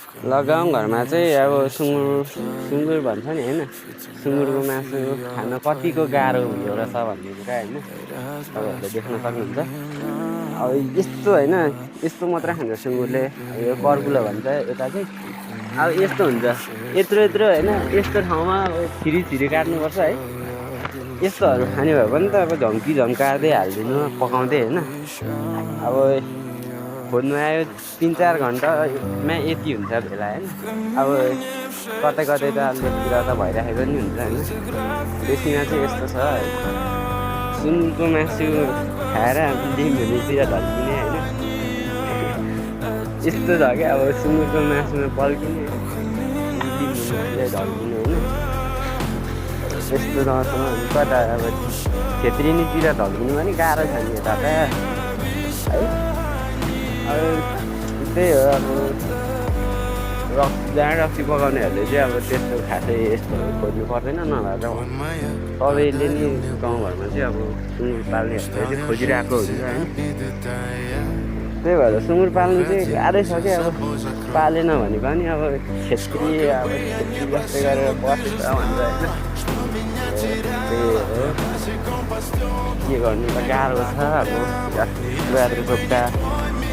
गाउँ घरमा चाहिँ अब सुँगुर भन्छ नि होइन, सुँगुरको मासु खान कतिको गाह्रो हुँदो रहेछ भन्ने कुरा होइन तपाईँहरूले देख्न सक्नुहुन्छ। अब यस्तो होइन, यस्तो मात्र खान्छ सुँगुरले, अब यो कर्कुलो भन्छ यता चाहिँ। अब यस्तो हुन्छ, यत्रो यत्रो होइन, यस्तो ठाउँमा अब छिरी काट्नुपर्छ है। यस्तोहरू खाने भए पनि त अब झम्कार्दै हालिदिनु पकाउँदै होइन। अब खोज्नु आयो 3-4 घन्टामा यति हुन्छ भेला होइन। अब कतै कतै त लेकतिर त भइराखेको नि हुन्छ होइन। बेसीमा चाहिँ यस्तो छ है, सुँगुरको मासु खाएर दिनभरितिर ढल्किने होइन। यस्तो छ क्या अब सुँगुरको मासुमा पल्किने दिनभरितिर ढल्किने होइन। यस्तो नसँग कता अब छेत्रिनीतिर ढल्किनु पनि गाह्रो छ नि यता त है। अब त्यही हो, अब जहाँ रक्सी पकाउनेहरूले चाहिँ अब त्यस्तो खासै यस्तोहरू खोज्नु पर्दैन, नभए त सबैले नि गाउँघरमा चाहिँ अब सुँगुर पाल्नेहरूले चाहिँ खोजिरहेको हुन्छ होइन। त्यही भएर सुँगुर पाल्नु चाहिँ गाह्रै छ क्या। अब पालेन भने पनि अब छेत्री जस्तै गरेर बसेछ भन्छ होइन। त्यही हो, के गर्नु त गाह्रो छ। अब गुन्द्रुकको चोक्टा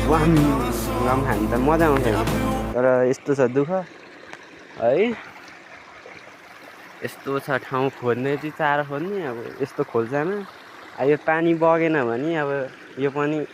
वाम खानु त मजा आउँछ तर यस्तो छ दुःख है। यस्तो छ ठाउँ खोज्ने चाहिँ चारो खोज्ने अब यस्तो खोल्सामा। अब यो पानी बगेन भने अब यो पनि